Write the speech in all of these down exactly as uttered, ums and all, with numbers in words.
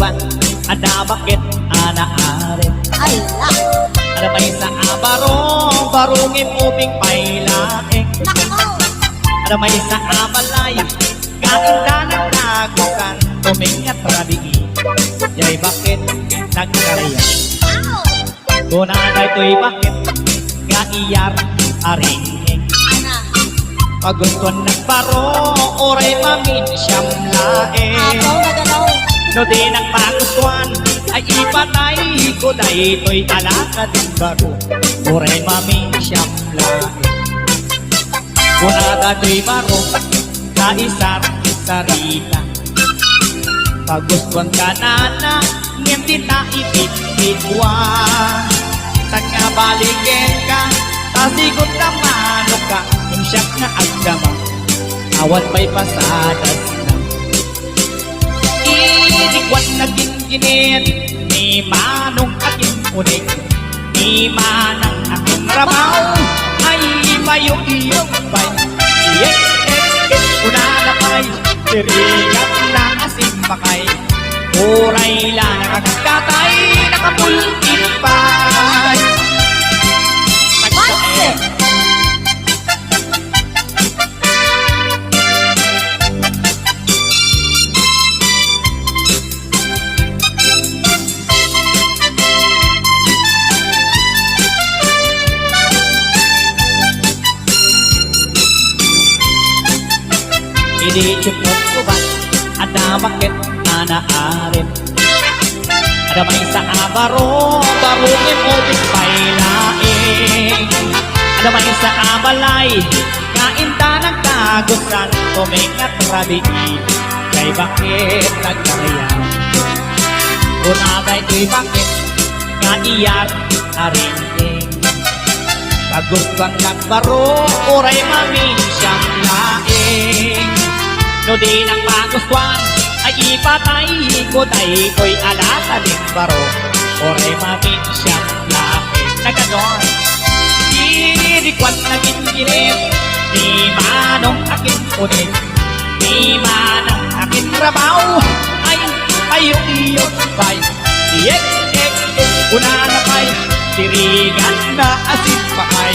Ban, adda baket a naarim. Ala! Adda maysa a baro, baro ngem ubing pay laeng. Nako! Adda maysa a balay, nga intanak nagusan, tumingat rabii. Jay baket nagkariam. Wow! Kuna daytoy baket nga iyar a ringing. Ana. Pagustuan nak baro, uray maminsiam laeng. Apo, nagano? No di nak pagustuan, ay ipatay ko daytoy alakad baro, uray maminsiam laeng. Kuna daytoy baro, kaisar-sarita. Pagustuan ka nana, ngem dita ipitpituan. Saan nga baliken ka, ta sigun ta manok ka, ngem siak nga agdama, awan pay pasadas na. Idi kuan nagingginit, ni manong akin unik. Ni manang akin rabaw, ay mayukyuk pay. Yek, ek, ek, kunana pay, sirigat na asin pakay. Uray la nakakatay, nakapulkit pay. Tagsa, eh. Idi tiempo ko ba, adda baket a naarim. Adda maysa a baro, baro ngem ubing pay laeng. Adda maysa a balay, nga inta nagtagusan, tumingat rabii, jay baket nagkariam. Kuna daytoy baket nga iyar a ringing. Pagustuan nak baro, uray maminsiam laeng. No di nak pagustuan, ay ipatay ko daytoy alakad baro, uray maminsiam laeng. Nagano? Idi kuan nagingginit, ni manong akin unik. Ni manang akin rabaw, ay, ayukyuk pay. Yek, ek, ek, kunana pay, sirigat na asin pakay.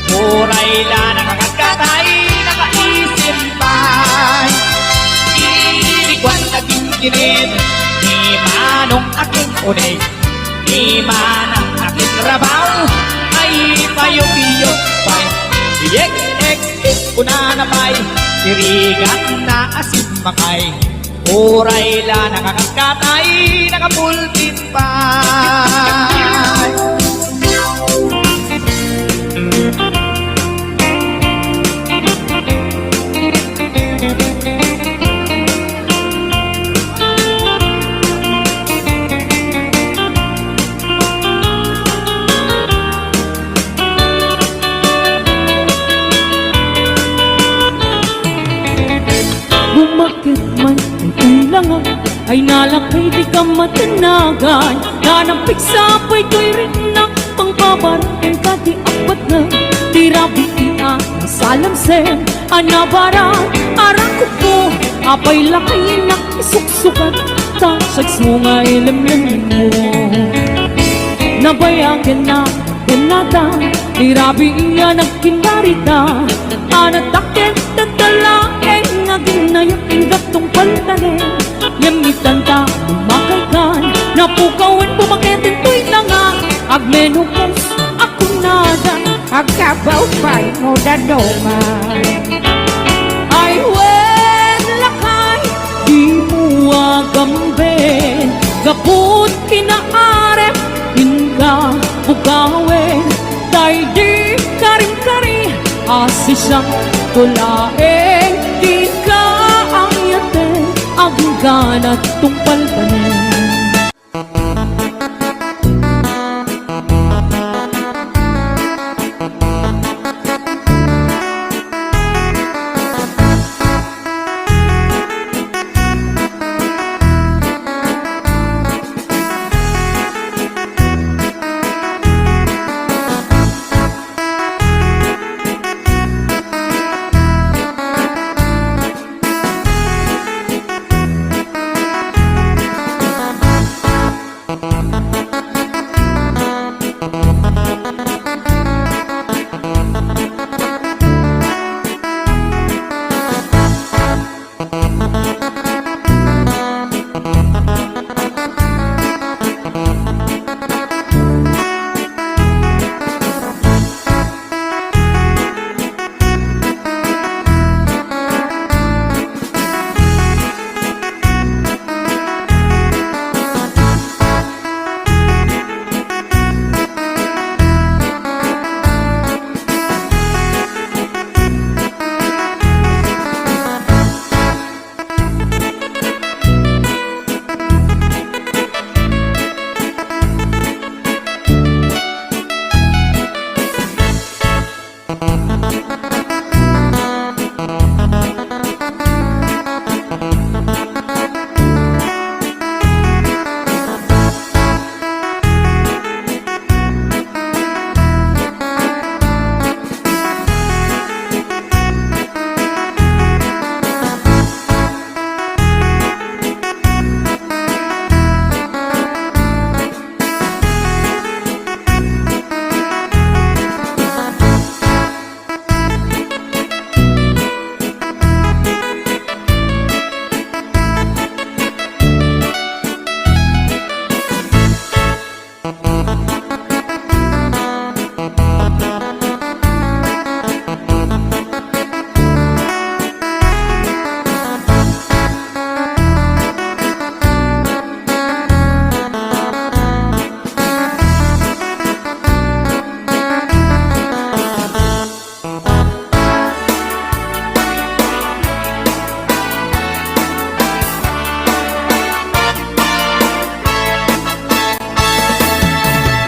Uray la nakakatay, nakaisim pay. Idi kuan nagingginit, ni manong akin unik. Ni manang akin rabaw, ay, ipayukyuk pay. Yek, ek, ek, kunana pay, sirigat na asin pakay. Uray la nakakatay, nakapulkit pay. Bumaket man daytoy langa, ay nalakay ti kammatanagan. Nanampigsa pay toy ritna, pangbabaraken ka ti apatna. Ti rabii a nasalamsem a nabarat, arakupmo, apay lakay nak isuksukat, ta sagsunga ilemlemmo. Nabayagen na Kenata, ti rabii a nagkinbarita, a nadakkel, dagdalaeng, aginnayak, inggattong paltanen. Ngem itanta, bumakaykan, napukawen, bumaketen toy langa, agmenopause, a kunada, agkabaw pay no dadduma. Ay, wen, lakay, dimo agamben, gapu ti naarim, inka bukawen, daydi karimkari, a sisiak to laeng, dika ayaten, agingganat tungpal panen.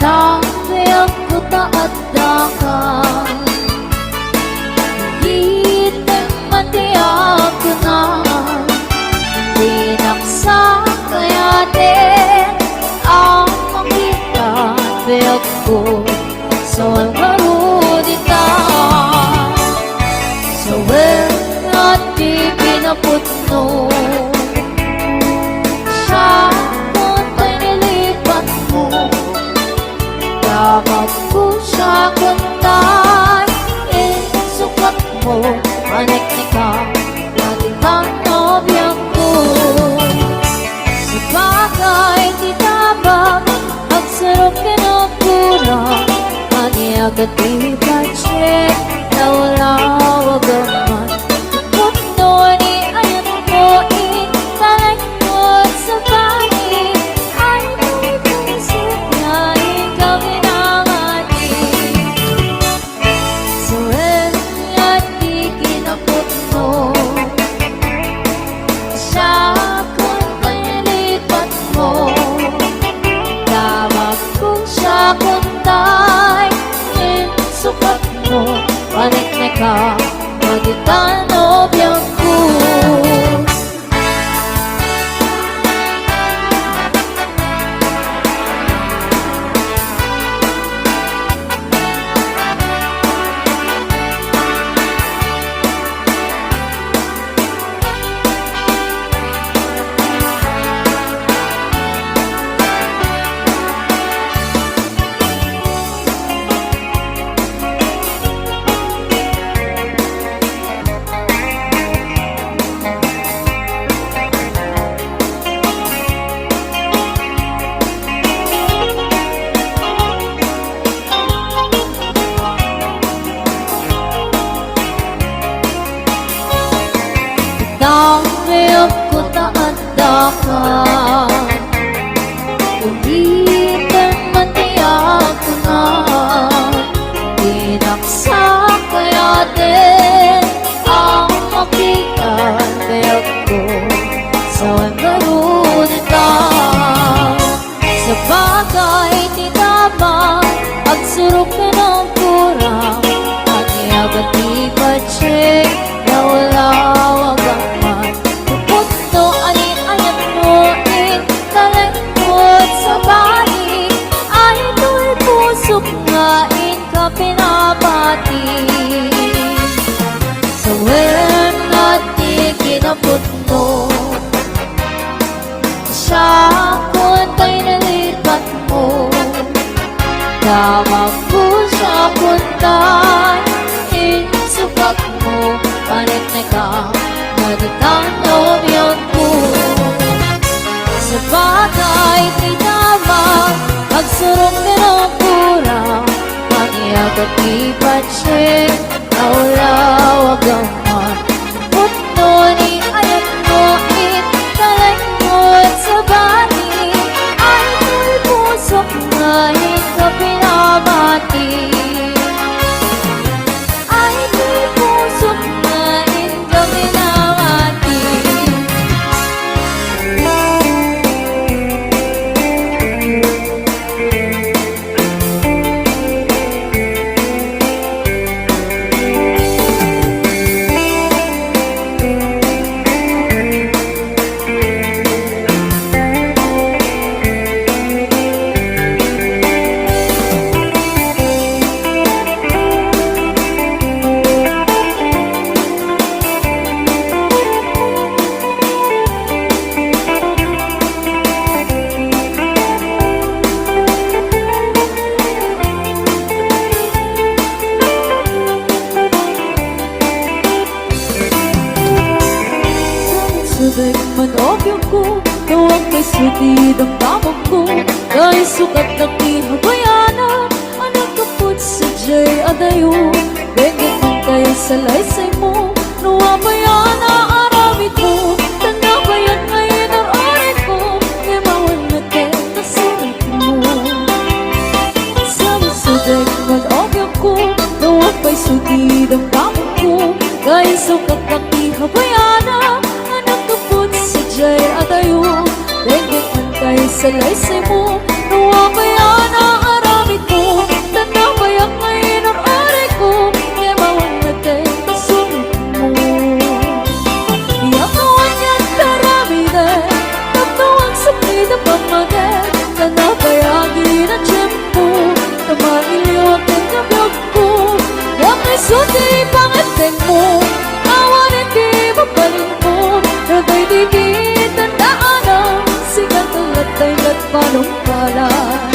Tangtayakko ta addaka, item man ti agkunak, dinak sakayaten a makita ti biagko. Sawen ngarud ita, sawen nga ti kinapudno. Siak ta inilipatmo, damagko siak ta insukatmo, panekneka, maditanno biagko. Sabagay ti damag, agsurok ken agkurak, ania ket ti patien, lawlawagam man. Pudno ni ayatmo, intalekmo, sabali, ay, ti pusok nga inka pinamati. Sawen nga ti kinapudno, siak ta inilipatmo. Damagko siak ta insukatmo, panekneka, maditanno biagko. Damagko ta addaka. Ulitek man ti agkunak, dinak sakayaten a makita ti biagko. Sawen ngarud ita, sabagay ti damag, agsurok ken agkurak, ania ket ti patien, lawlawagam man. Pudno ni ayatmo, intalekmo, sabali, ay, ti pusok nga inka pinamati. Sawen nga ti kinapudno, siak ta inilipatmo. Damagko siak ta insukatmo, panekneka, maditanno biagko. Sabagay ti damag, agsurok ken agkurak, ania ket ti patien, lawlawagam man. Pudno ni ayatmo, intalekmo, sabali, ay, ti pusok nga inka pinamati. Ay, ti pusok nga inka pinamati. Dek man okyokko, no agpayso ti damdamagko, kaiso ket ti habayanak, a nagkaput sadiay a dayo. Dengngek man tay salaysaymo, no apayan a aramidmo, ta nabayag nga inur-urayko, ngem awan met ti nasuratmo. Saan a sudek man okyokko, no agpayso ti damdamagko, kaiso ket ti habayanak, a nagkaput sadiay a dayo. Dengngek man tay salaysaymo, no apayan a aramidmo, ta nabayag nga inur-urayko, ngem awan met ti nasuratmo. Diak anian ti aramiden, tapno agsakit a pammagek, ta nabayag nga tiempo, ta mailiwak ken ti biagko. Ngem isu ti pangitingmo, awan ti mabalinmo, daytoy ti kinatandaan, sika ti lattay ket panungpalan.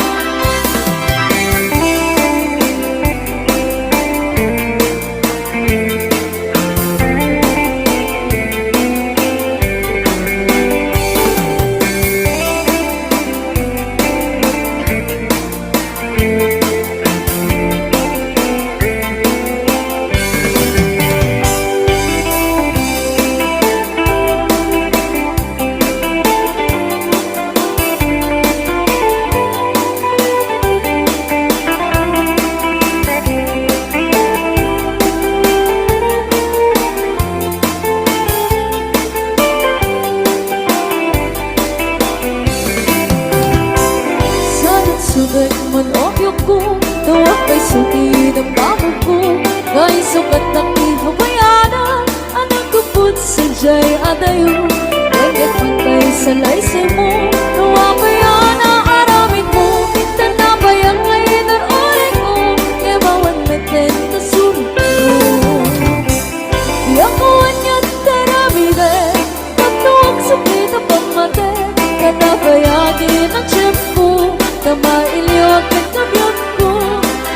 Saan a sudek man okyokko, no agpayso ti damdamagko, kaiso ket ti habayanak, a nagkaput sadiay a dayo. Dengngek man tay salaysaymo, no apayan a aramidmo, ta nabayag nga inur-urayko, ngem awan met ti nasuratmo. Diak anian ti aramiden, tapno agsakit a pammagek, ta nabayag nga tiempo, ta mailiwak ken ti biagko.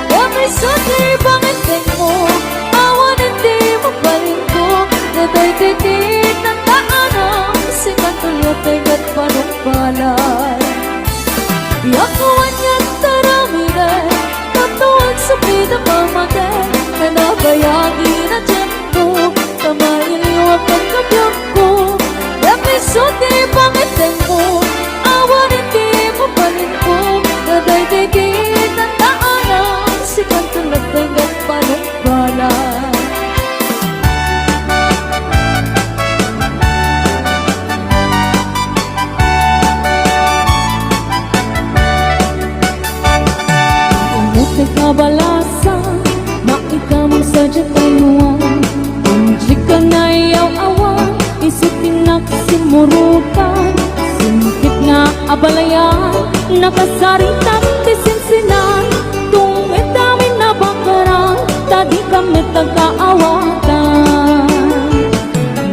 Ngem isu ti pangitingmo, awan ti mabalinmo, daytoy ti kinatandaan, sika ti lattay ket panungpalan. Diak anian ti aramiden, tapno agsakit a pammagek, ta nabayag nga tiempo, ta mailiwak ken ti biagko. Ngem isu ti pangitingmo, awan ti mabalinmo, daytoy ti kinatandaan, sika ti lattay ket panungpalan. Ammo ti kabalasan, maikamang sadiay a tayuan. Dika nga iyaw-awan, isu ti nagsimmurutan. Singkit nga abalayan, nakasaritak ti sinsinan. Tungit amin a bakaran, ta dika met agkaawatan.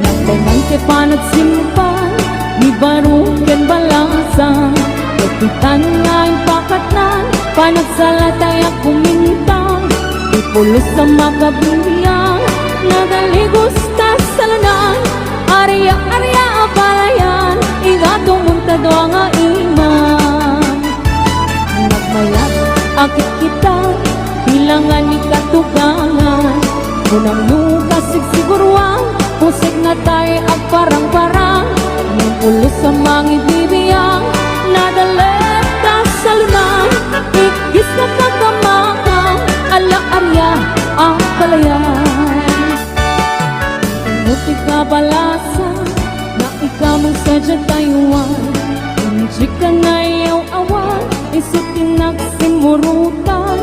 Nagdanan ti panagsimpal, ni barok ken balasan, kapitan nga impakatnan, panagsala tay agkumintang, ti pulos a makabibiang, nagaligos ta salunan, aria-aria a balayan, ingato munta dua nga imam. Nagmayat a kitkittan, bilangan ni katugangan, kunam no kasigsiguruan, pusek nga tay agparang-parang, ngem pulos a mangibibiang, nadalek ta salunan, igis nga pagamakan, ala aria a balayan. Ammo ti kabalasan, maikamang sadiay a tayuan. Dika nga iyaw-awan, isu ti nagsimmurutan.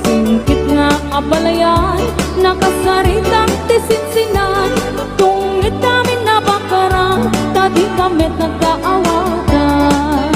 Singkit nga abalayan, nakasaritak ti sinsinan. Tungit amin a bakaran, ta dika met agkaawatan.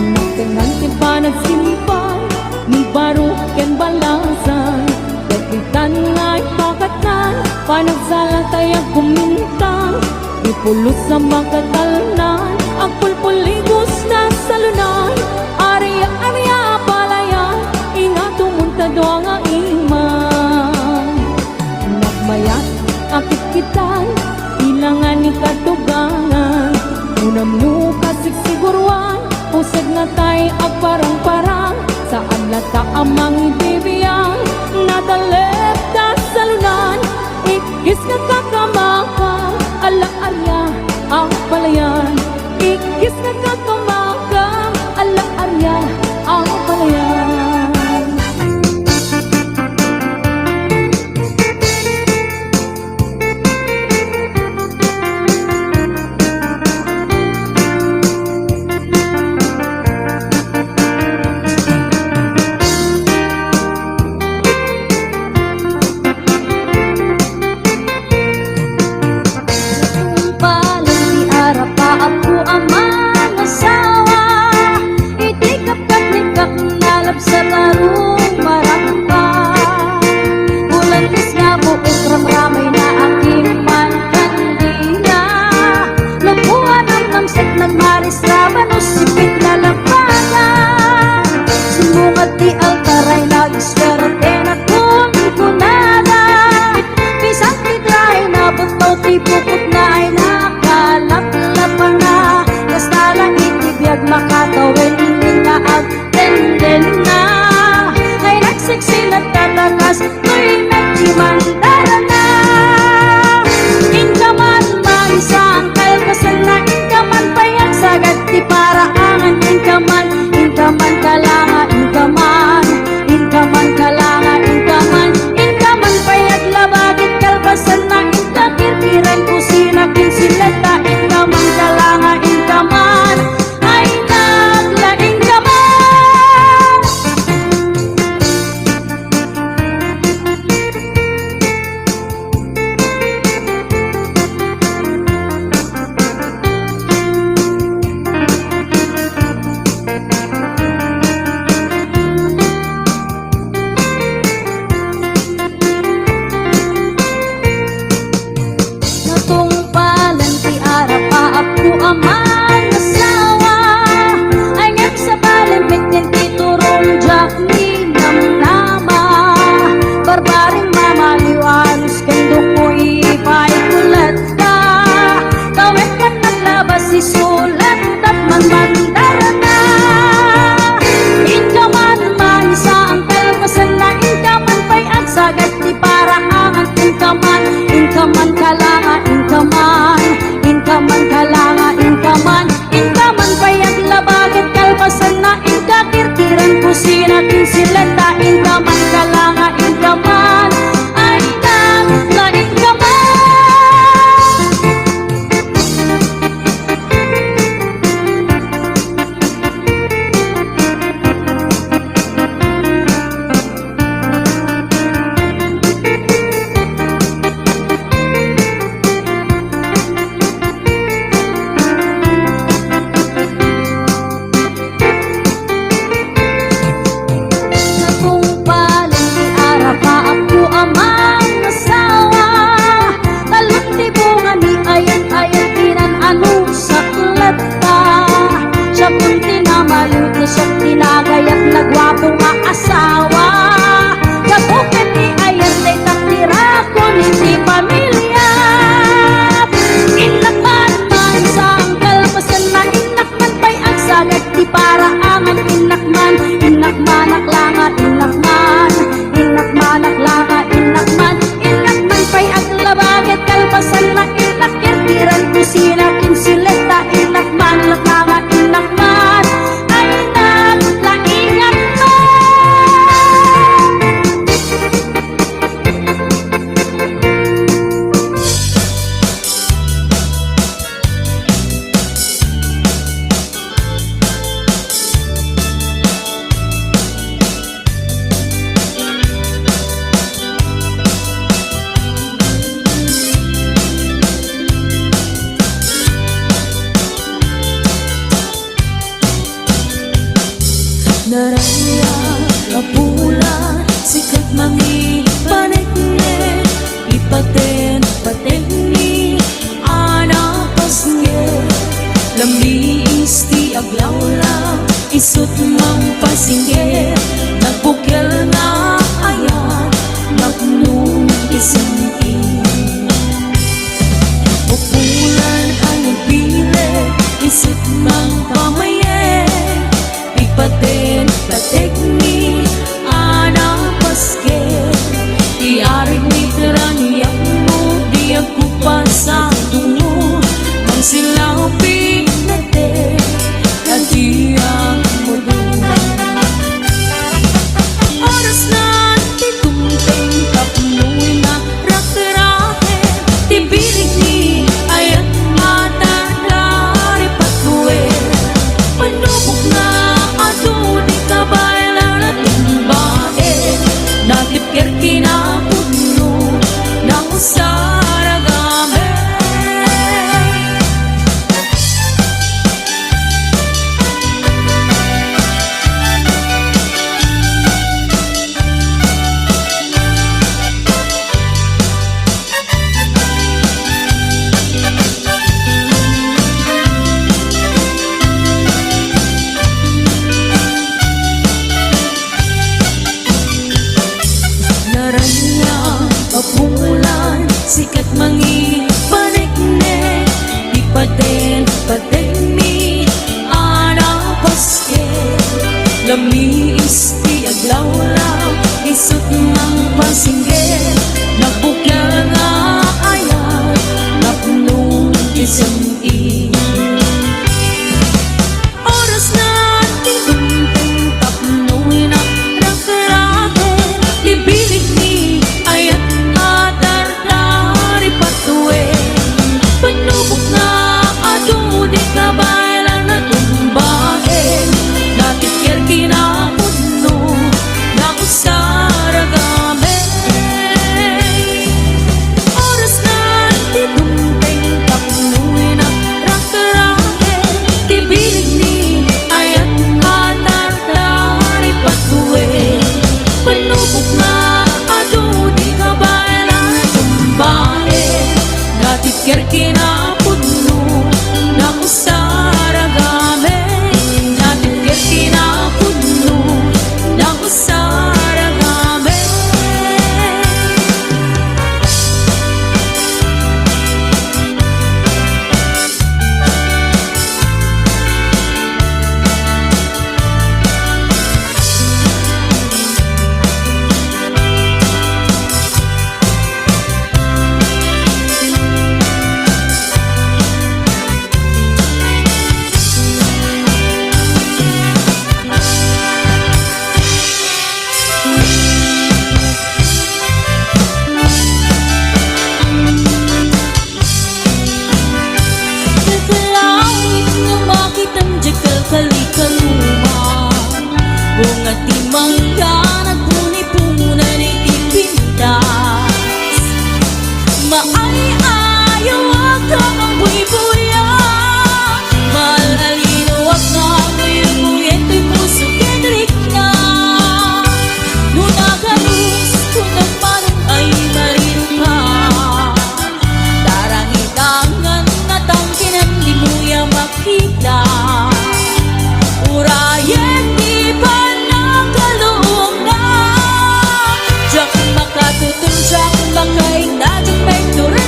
Nagdanan ti panagsimpal, ni barok ken balasan, kapitan nga impakatnan, panagsala tay agkumintang, ti pulos a makatalnan, agpulpuligos ta salunan, aria-aria a balayan, ingato munta dua nga imam. Nagmayat a kitkittan, bilangan ni katugangan, Mangbibiang, natalek ta salunan, ikkis nga kakamakam, ala aria, a palayan, ikkis nga kakamakam, ala aria, a palayan. Tungpalen ti arapaapko a mangasawa, iti kapkatnikak nalabsat a rumarappa. Bulan misngapo ket ramramayna a kimman kandila. Lubboan a namset nagmaris rabano sipit na lapagan. Sumungad ti altar ay nagdiskarte na kunkunada. Bisan ti trahe na bettaw ti bukotna ay nakalaplapana. Kasta la iti biag makatawen nga agtendenna. Ay nagsiksilat ta ta kas toy met ti mandarana. Inka man mangisang kalpasanna, inka man pay agsagad ti paraangan, inka man, inka man kalanga, inka man, inka man kalanga, inka man, inka man pay aglaba ket kalpasanna, inka kirkiran kusina ken sileta, inka man kalanga, inka man, ay naglaing ka man. Natungpalan ti arapaapko a mangasawa. Ay ngem sabali met ti turong diak ninamnama. Barbaring mamaliw a nus ken dukoy pay kuletta. Tawen ket naglabas isulat tapman mandarana. Inka man mangisang kalpasanna, inka man pay agsagad ti paraangan, inka man, inka man kalanga, inka man, inka man kalanga, inka man, inka man pay aglaba ket kalpasanna, inka kirkiran kusina ken sileta, inka man kalanga, inka man, ay naglaing ka man. Natungpalan ti arapaapko a mangasawa. Talon ti bunga ni ayan-ayan, dinan a nusak latta. Siak ti namaliw, ti siak ti nagayat, naguapo nga asawa. Gapu ket ni ayan, dayta ti rakon iti pamiliak. Innak man mangisang kalpasanna, innak man pay agsagad ti paraangan, innak man, innak man aglanga, innak man, innak man aglanga, innak man, innak man pay aglaba ket kalpasanna, innak kirkiran kusina ken sileta, innak man laklanga, innak man, ay naglaing ka man. Narayat a bulan, sikat mangipaneknek, ipaten-patekni a napasngeg. Lamiis ti aglawlaw, isut' mangpasingger, nagbukel nga ayat, napno ti senti. Pupulan a nagbileg, isut' mangpamayen, ipaten-patekni a Silaw pinete, adi ang mudo. Oras na ti tumteng tapno na rakraken ti bilik ni ayat a tartari patue. Panubok na adu di kabaylan a tumbaen, natipker kinapudno, nausar a gamek. Naraniag a pumulan, sikat mangipaneknek, ipaden-padenmi a napasket. Lamiis ti aglawlaw, isut' mangpasingger, nabukel nga ayat, napno ti sem-i. Oras na ti tumteng tapno na rakraken ti bilik ni ayat a tartari patuen. Panubok na adu di kabaylan a tumbaen, natipker kinapudno, nausar a gamek. Oras na ti tumteng tapno na rakraken ti bilik ni ayat a tartari patuen. Panubok na adu di kabaylan a tumbaen, natipker kinapudno, nausar a gamek. Natipker kinapudno, nausar a gamek. Kakalawit nga makitam diay kalkalikaluma. Bunga ti mangga, nagbunibungan iti pintas. Maay-ayaw a kamangbuybuyag. Mahal a lino a kabuy-buyen toy puso ken rikna. No nagarus, kunam manen ay marino ka. Tarangidangan, natangkenan, dimo ya makita. Urayen ti pannakaluomna. Diak makatutun, diak makaikna, diak maituray.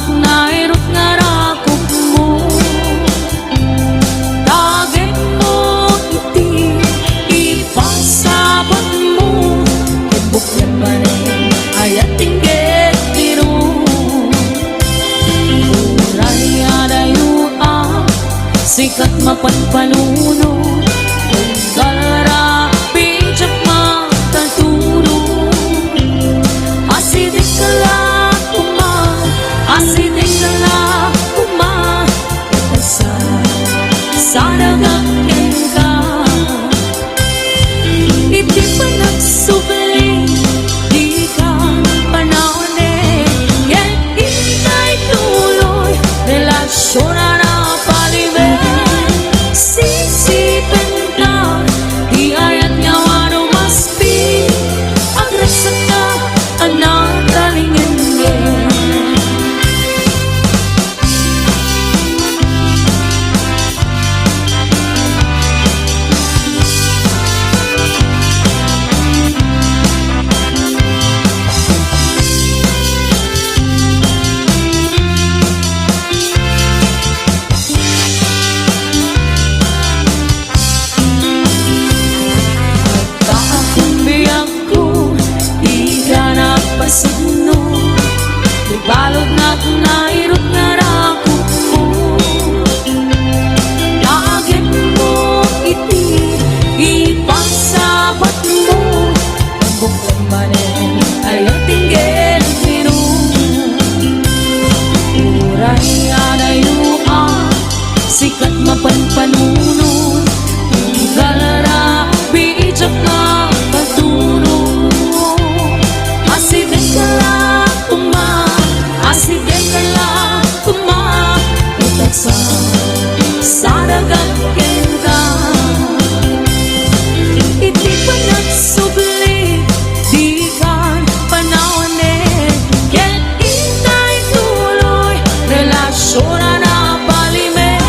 Nairut nga rakupmo, tagemmo iti ipasabatmo, ket buklen manen, ayat inggit ti rum. Uray adayo a sikat mapanpanunot, tunggal ra bidiak makatulog. Asideg la koma, asideg la koma, ket agsa-, sadagak kenka. Iti panagsubli, dika panawen, ket intay tuloy, relasion a napalime. Sisipenka, ti ayat nga awan maspi, agragsakka a natalingenngen. Agtaak biag ko, dika napasno. Ibaludnak nairut nga rakupmo. Tagemmo iti ipasabatmo. Buklen manen, ayat inggit ti rum. Uray adayo a sikat mapanpanunot, tunggal ra bidiak makatulog. Asideg la koma, asideg la koma, ket agsa-, sadagak kenka. Iti panagsubli, dikan panawen, ket intay tuloy, relasion a napalime.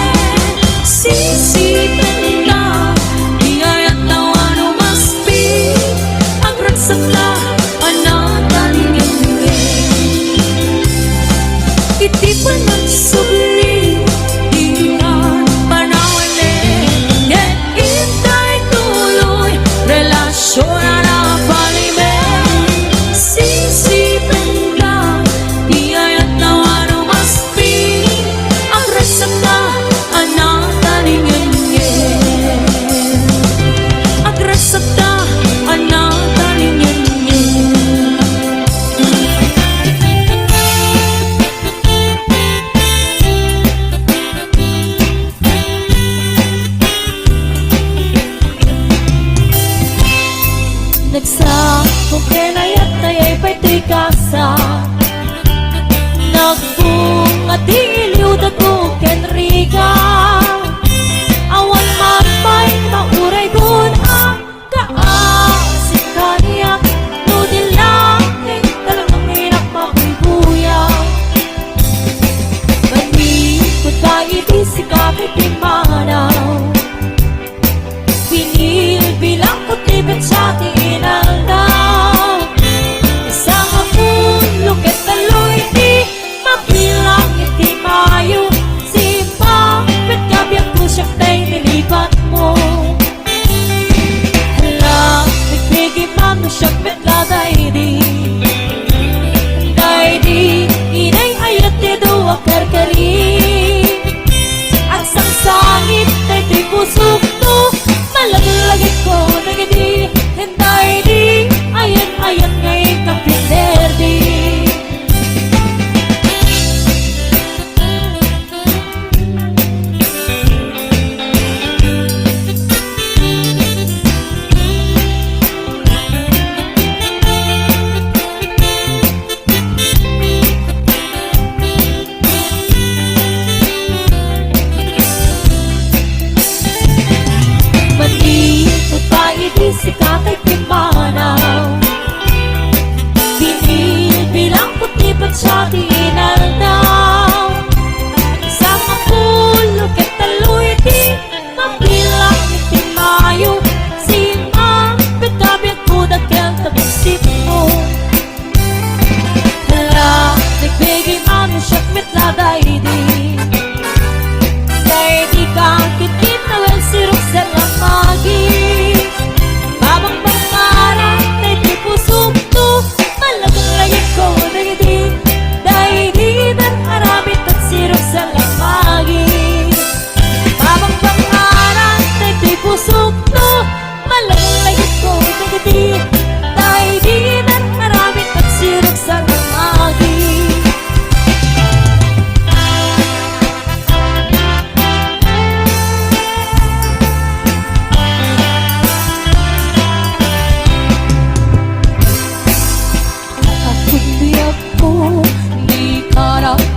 Sisipenka, ti ayat nga awan maspi, agragsakka a natalingenngen. Iti panagsubli, dikan panawen, ket intay tuloy, relasion a napalime. Sisipenka, ti ayat nga awan maspi,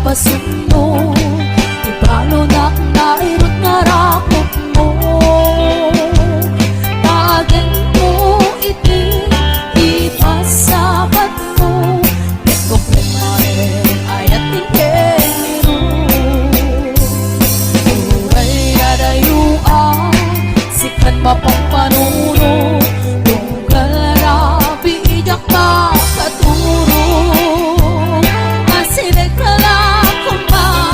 pasunno, ibalonak nairut nga rakupmo. Tagenmo iti ipasakatmo, ket kupremaen ayat ti entero. Uray adayo a sikan mapampanuno, Ngarab, idiak makaturo. Asirek la koma,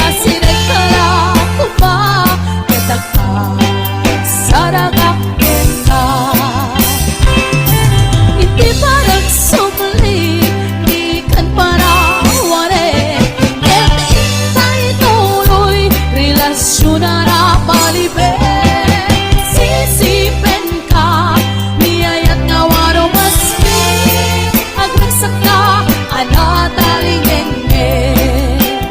asirek la koma, ket agsaragak kenka. Iti panagsubli, diken panawanen, ket intay tuloy, relasion a napalibet. Sisipen ka, ni ayat nga waro maski, agregsakka a natalingengngeg.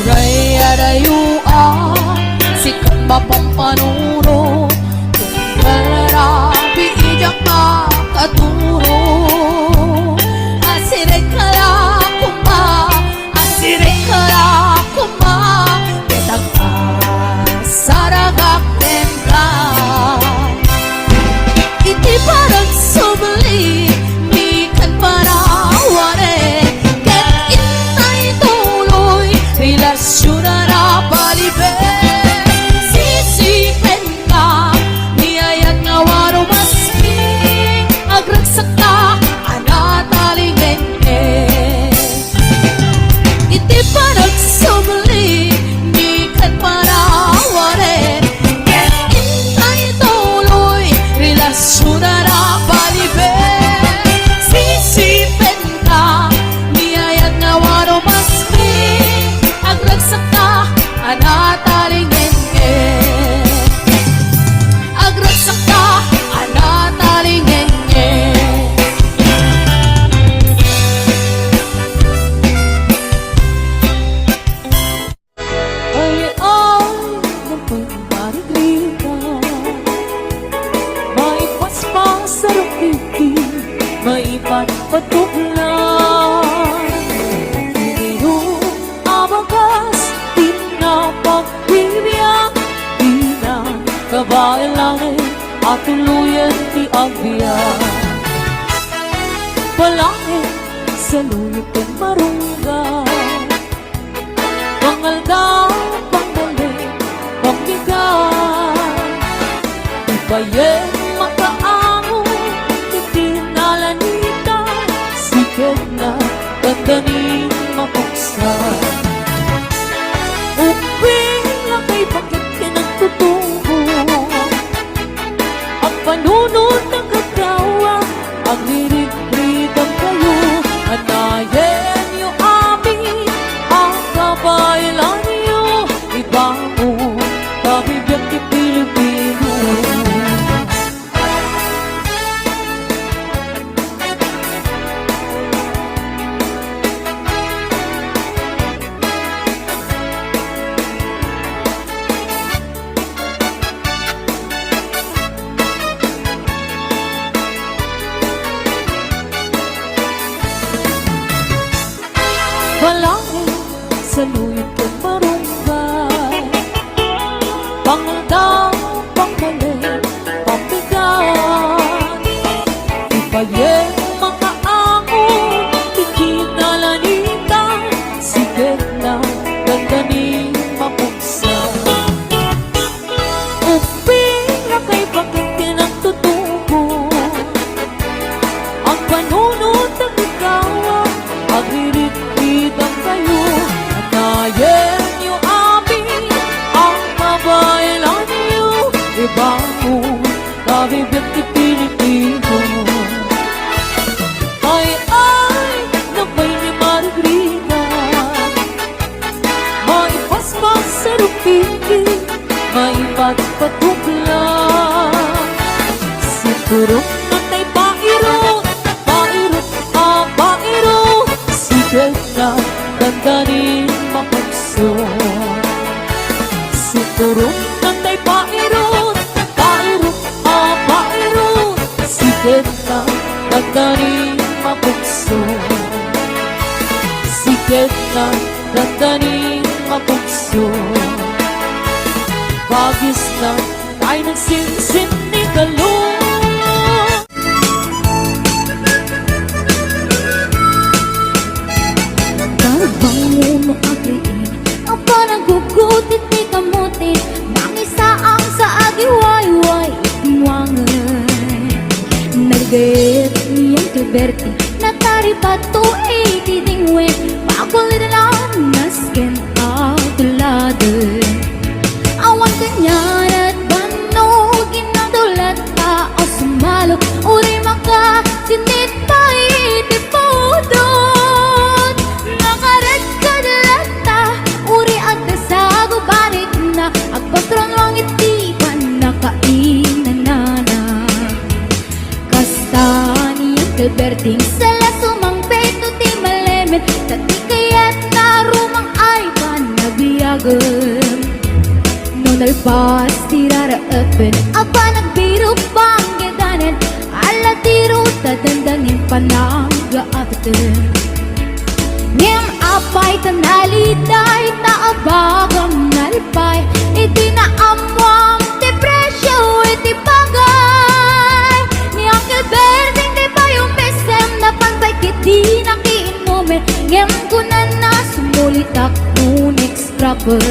Uray adayo a sikan mapampanuno, ngarab, idiak makaturo. Asirek la koma, asirek la koma, ket agsaragak kenka. Iti panagsubli, diken panawanen, ket intay tuloy, relasion a napalibet. Sisipen ka, ni ayat nga waro maski, agregsakka a natalingengngeg. Iti panagsubli, diken panawanen, ket intay tuloy, relasion a napalibet. Sisipen ka, ni ayat nga waro maski, agregsakka a natalingengngeg. Agregsakka a natalingengngeg. Ay, ay, napay marigriga. Maipaspas a rukiti, maipatpatubla. Iniro a bagas, di na pagbibiag, di na kabaelan a tuluyan ti agbiag. Palaeng, saluyot ken marunggan. Pangaldaw, pangbali, pambigat. Ipayen makaammo iti nalanita, siket na dandanin mapuksa. Ubbing a kaipaket ken agtutubo. Agpanunot a gaggawa, agriritritangkayo, anayenyo amin a kabaelanyo, ibangon ta bibiag ti Pilipino. Palaeng, saluyot ken marunggan. Pangaldaw, pangbali, pambigat. Ipayen makaammo ti kinalanita, siket na dandanin mapuksa. Ubbing a kaipaket ken agtutubo. Agpanunot a gaggawa, agriritritangkayo, anayenyo amin a kabaelanyo, ibangon ta bibiag ti Pilipino. Ay, ay, napay ni marigriga. Maipaspas a rukiti, maipatpatubla. Sika Turong natay pairo, pairo, a pairo, siket na dandanin mapukso. Siturong natay pairo, pairo, a pairo, siket na dandanin mapukso. Siket na dandanin mapukso. Bagis na Ay, nagsinsin ni Talon. Nagbangon no agriin, a panaggugutit ti kamote, nangisaang sa agiwayway iti muangen. Nagayat ni Uncle Bertie, nataripato iti dingwen, pakulidan nasken a tuladen. Awan kania't bannog, inadulatta a sumalo, uray makasinit pay iti pudot. Nakarekkad latta, uray agdasago balikna, agpasruang iti pannakainanana. Kasta ni Uncle Berting, sala sumangpet no ti malemed, ta di kayatna rumang-ay panagbiagen. No nalpas ti raraepen a panagbirok panggedanen, ala ti ruta dandanin panaggaagten. Ngem apay ta naliday ta abagam nalpay iti naammoam ti presio iti bagay. Ni Uncle Berting ti pay umisem, napan pay ketdi nakiinumen, ngem kunana, sumulitak no next proper.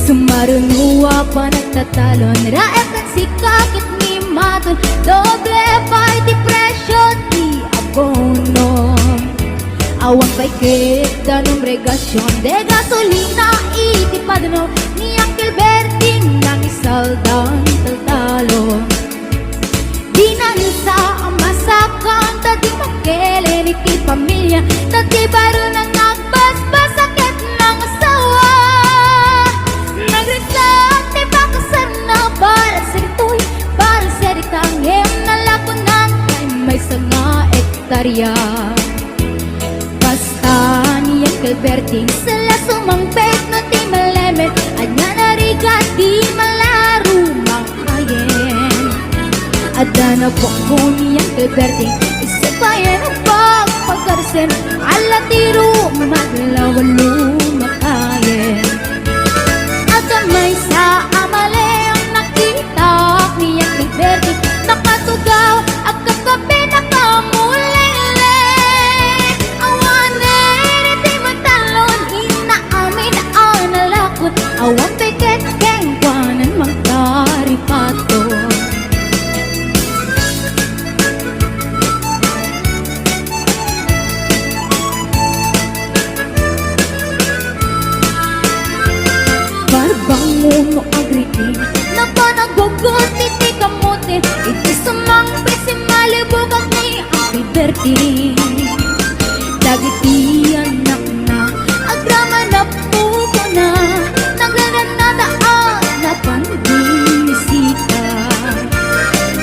Sumaruno a panagtatalon, raep ken sika ket ni Maton, doble pay ti presio ti abono. Awan pay ket danum regasion, de gasolina iti padano, ni Uncle Berting nangisaldan taltalon. Di nanisa a masakan ta di makelen iti pamilia, ta ti barona nagbasbasa ket nangasawa. Nagriksaan ti bakasanna para saditoy, para sadita, ngem nalakonan pay maysa nga hektarya. Kasta ni Uncle Berting, sala sumangpet no ti malemed, ania narigat ti malarumang ayen. Adda napukko ni Uncle Berting, isu payen a pagpagarsen, ala ti rumadlaw a lumakayen. Adda maysa a malem, nakitak ni Uncle Berting, nakatugaw, agkakape, nakamulele. Awanen iti matalon, inna amin a nalakon, awan pay ket kenkuanan mangtaripato. Barbangon no agriin, napan naggugutit ti kamote, iti sumangpet, simmalibukak ni Uncle Berting. Dagiti annakna, agraman a pupona, nagrangrangada a napan binisita.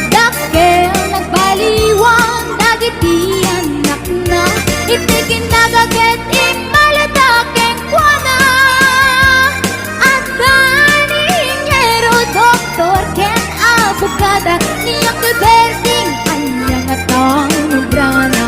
Dakkel nagbaliwan dagiti annakna, iti kinnaga ket immalita kenkuana. Adda ni innyero, doktor, ken abogada, ni Uncle Berting, ania ngata nga obrana.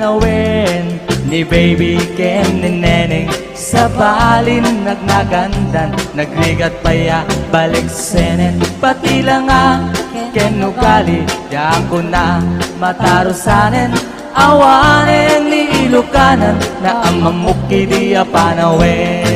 Awen ni baby ken ni neneng, sabalin nagnagandan, nagrigat pay a balik senen. Pati la nga ken ugali, diak kuna matarusanen. Awanen ni Ilokanan, naamamok idi a panawen.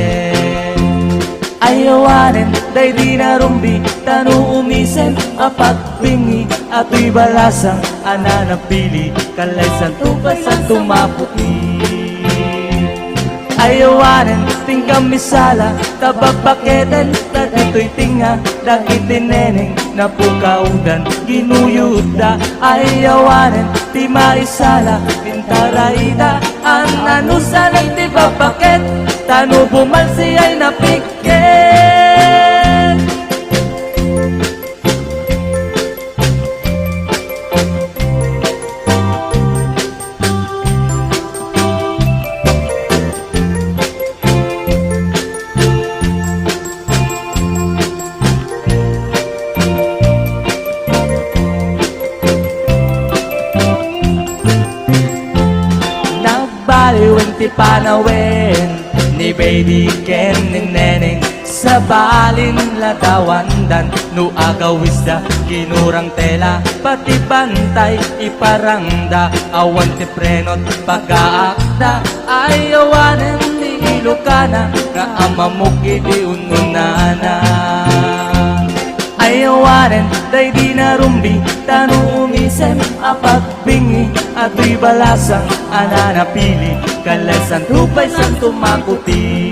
Ay awanen daydi narumbi, ta no umisen a pagbingi, atoy balasang a nanapili, kalay santo pay santo maputi. Ay awanen ti kamisala, ta babaketen ta ditoy tinga, dagiti neneng napukawdan, ginuyotda. Ay awanen ti maisala, intarayda, an-anusanen ti babaket, ta no bumalsi ay napik- Ket nagbaliwen ti panawen ni baby ken ni neneng, sabalin ladawandan no agawisda, kinurang tela, pati bantay iparangda, awan ti prenot pagaakda, ay awanen ni Ilokana nga amamok idi ununana. Ay awanen daydi narumbi, ta no umisen a pagbingi, atoy balasang a nanapili, kalay santo pay santo makuti.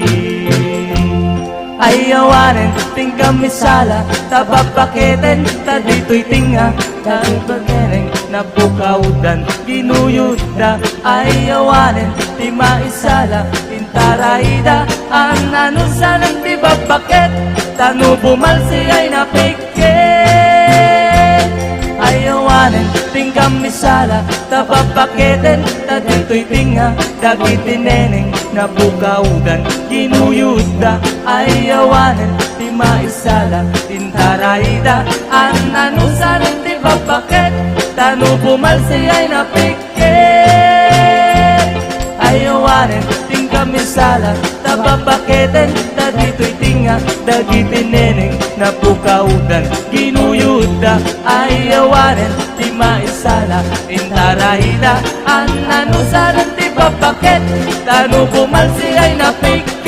Ay awanen ti kamisala, ta babaketen ta ditoy tinga, ta ditoy keneng napukawdan, ginuyotda. Ay awanen ti maisala, intarayda, an-anusanen ti babbaket, ta no bumalsi ay napik- Ket ay awanen ti kamisala, ta babaketen ta ditoy tinga, dagiti neneng napukawdan, ginuyotda. Ay awanen ti maisala, intarayda, an-anusanen ti babbaket, ta no bumalsi ay napik- Ket ay awanen ti kamisala, ta babaketen ta ditoy tinga, dagiti neneng napukawdan, ginuyotda. Ay awanen ti maisala, intarayda, an-anusanen ti babaket, ta no bumalsi ay napikket.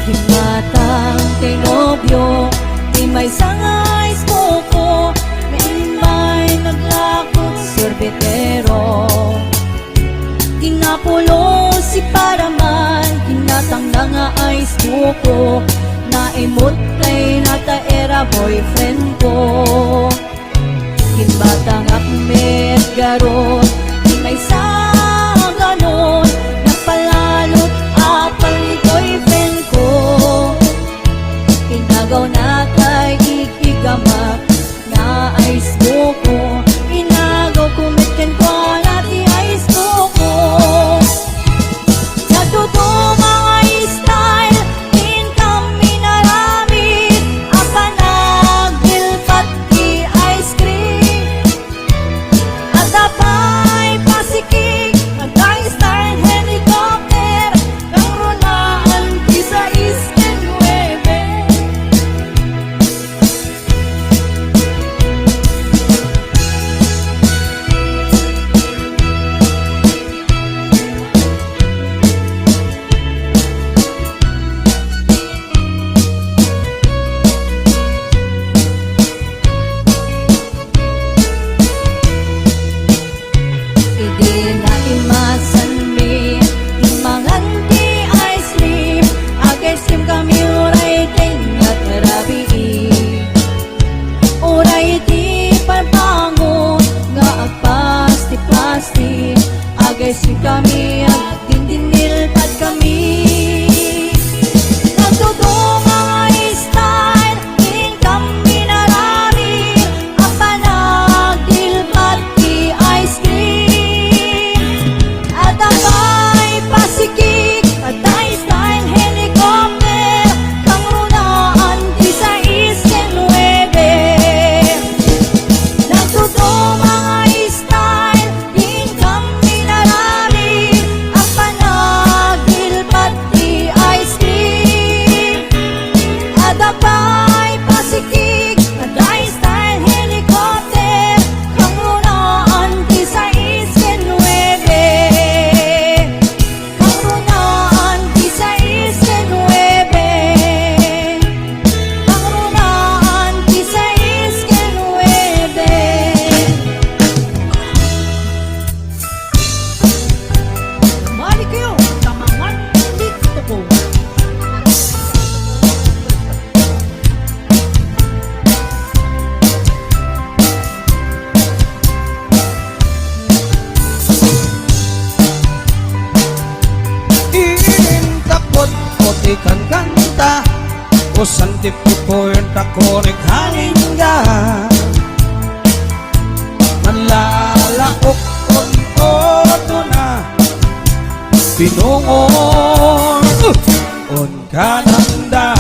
Ti matang ti nobio, ti maysa nga ice coco, immay naglakot serbetero. Ti napulos ti paraman, kinatangna nga ice coco, naimut tay nataera boyfriend ko. Kinbatangak met garud, ti maysa a ganun, napalalot a pangitoy friend ko. Inagaw na tay ikigamak, na ice coco, inagaw ko met kenkuana ti ice coco. Sa dudo nga style, inkami naramid a panagbilpat ti ice cream. Adda pay pasikig, adda style helicopter, kangrunaan ti sais ken nuebe. Kami, agdindindilpat kami. Nagtutuma nga style, inkam inaramid, a panagdilpat ti ice cream. Adda pay pasikik, adda style helicopter, kangrunaan ti sais ken nuebe. Nagtutuma nga style, inkam inaramid, a panagdilpat ti ice cream. Adda pay pasikik, adda style helicopter, kangrunaan ti sais ken nuebe. Kangrunaan ti sais ken nuebe. Kangrunaan ti sais ken nuebe. Mali kayo, tamangan dito ko. Intapot ko ti kankanta, usan ti pupuyon ta kunik halingga. Manlalaok on oto na, pinungon on kananda.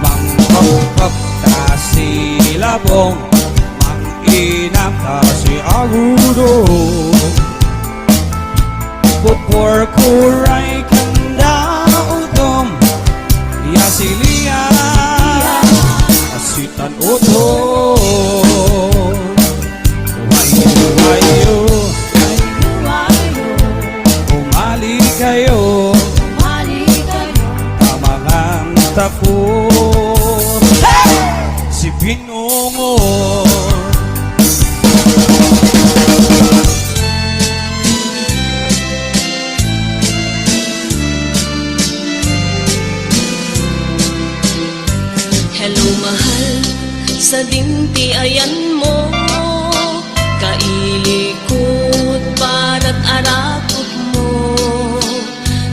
Mangpakpak ta si labong, manginam ta si agudo. Pupurkuray kanda utom, ya silia, asitan utom. Wayo, wayo. Umali kayo. Umali kayo. Tamangan tako. Hey! Si Pinungon. Hello, mahal. Sadin ti ayanmo, kailikot, barat arakutmo.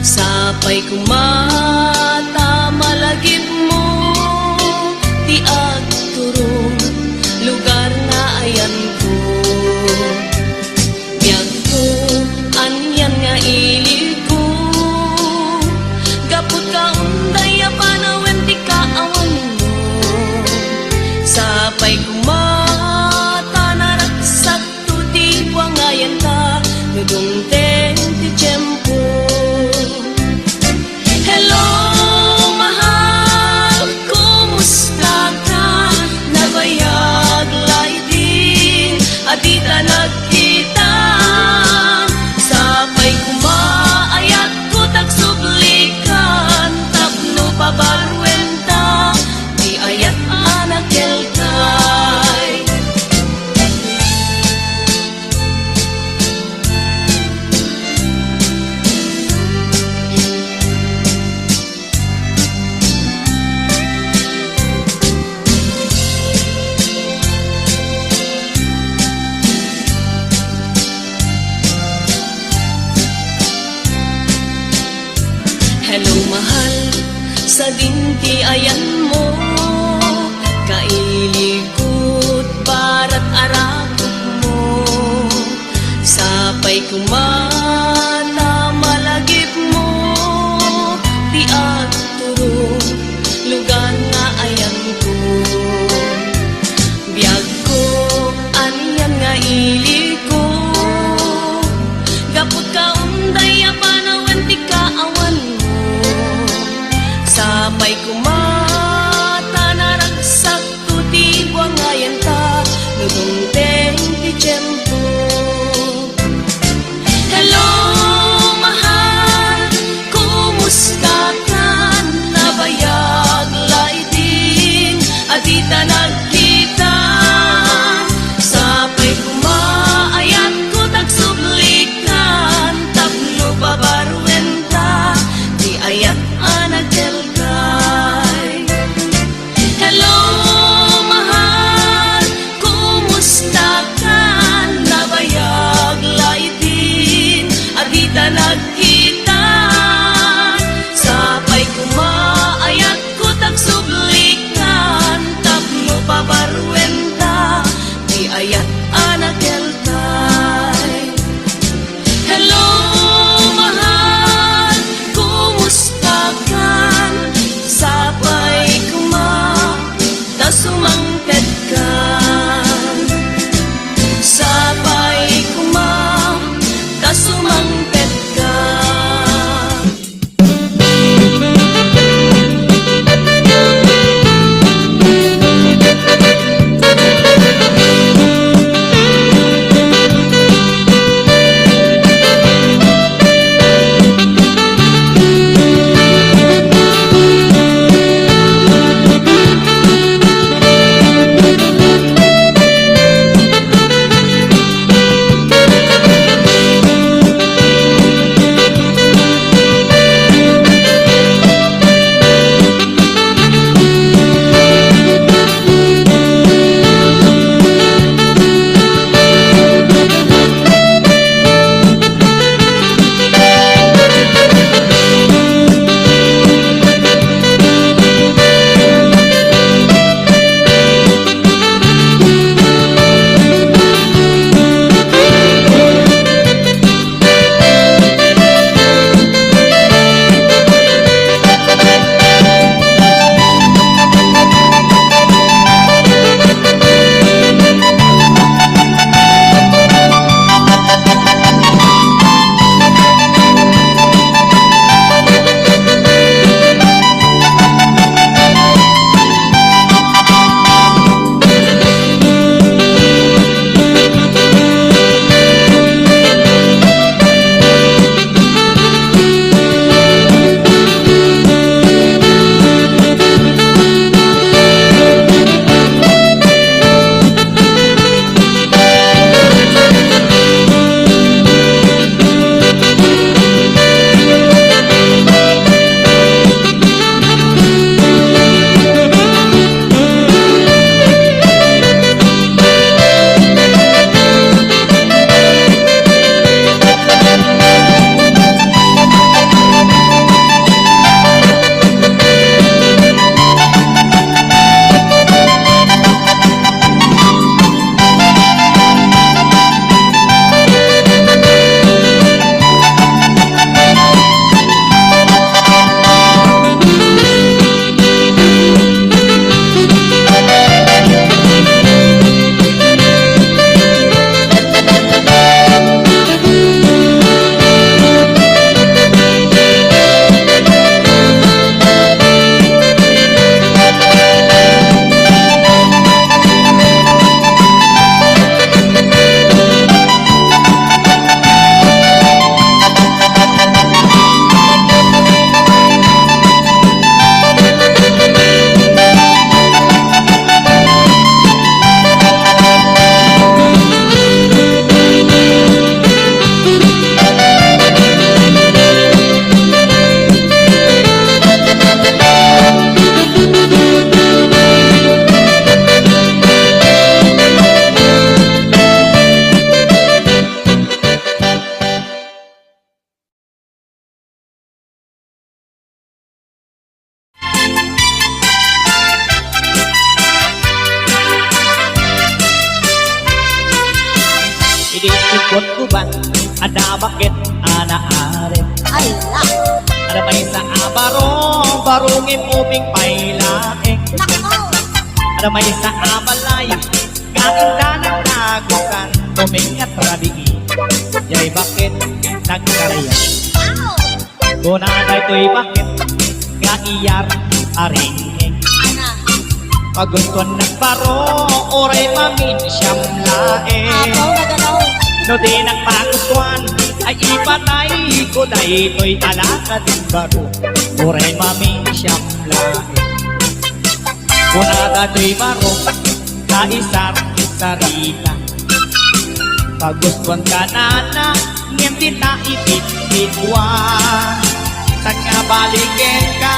Sapay koma ta malagipmo ti agturong lugar nga ayanko. Biagko, anian nga iliko, gapu ta unday a panawen ti kaawanmo. Sapay koma ta naragsak to ti buangayanta no dumteng ti tiempo. Hello, mahal, kumusta ka? Nabayag laydin a dita nagkita. Sapay koma ayatko ta agsublikan tapno pabaruenta ti ayat a nakelkay. Hello, mahal, sadin ti ayanmo, kailikot, barat arakutmo. Sapay koma ta malagipmo ti agturong lugar nga ayanko. Biagko, anian nga iliko, gapu ta unday a panawen ti kaawanmo. Sapay koma ta naragsak to ti buangayanta no dumteng ti tiempo. Hello, mahal, kumusta ka? Nabayag laydin a dita nagkita. Sapay koma ayatko ta agsublikan tapno pabaruenta ti ayat a nakelkay. Hello, mahal, kumusta ka? Nabayag Paruenta ti ayat a nakelkay. Hello, mahal, kumusta kan? Sapay koma, ta sumangpet kan. Sapay koma, ta sumangpet kan. Idi ikot-uban, adda baket a naarim. Ala! Adda maysa a baro, baro ngem ubing pay laeng. Nako! Adda maysa a balay, nga indanan nagusan, tumingat rabii. Jay baket nagkarian. Wow! Kuna daytoy baket nga iyar a ringing. Ana. Pagustuan nak baro, uray maminsiam laeng. Apo, nagano? No di nak pagustuan, ay ipatay ko daytoy alakad baro, uray maminsiam laeng. Kuna daytoy baro, kaisar-isarita. Pagustuan ka nana, ngem dita ipitpituan. Saan nga baliken ka,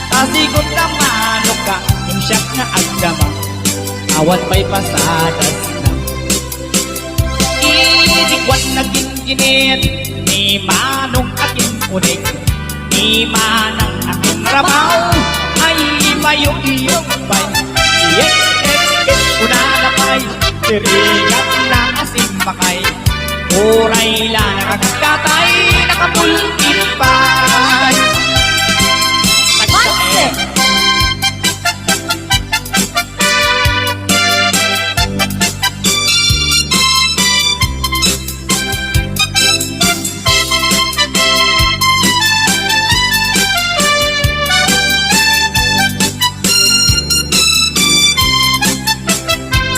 ta sigun ta manok ka, ngem siak nga agdama, awan pay pasadas na. Idi kuan nagin- Init ni Manong akin unik, ni Manang akin rabaw, ay mayugyug pay. Yes, yes, yes, Dirigat na asimbakay, uray la nakagkatay, nakapulkit pay. Tagsa-,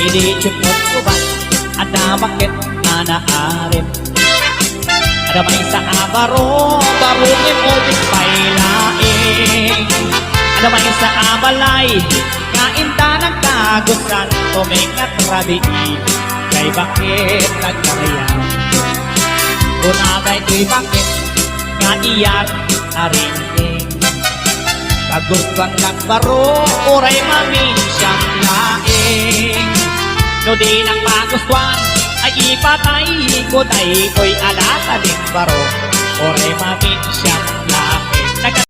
Idi tiempo ko bat, adda baket a naarim. Adda maysa a baro, baro ngem ubing pay laeng. Adda maysa a balay, nga inta nagtagusan, tumengngat rabii, kay baket nagkayam. Kuna daytoy baket, nga iyat a ringting. Kagustuan nak baro, uray maminsiam laeng. No di nak magustuan, ay ipatay ko daytoy a lata ding baro, uray maminsiam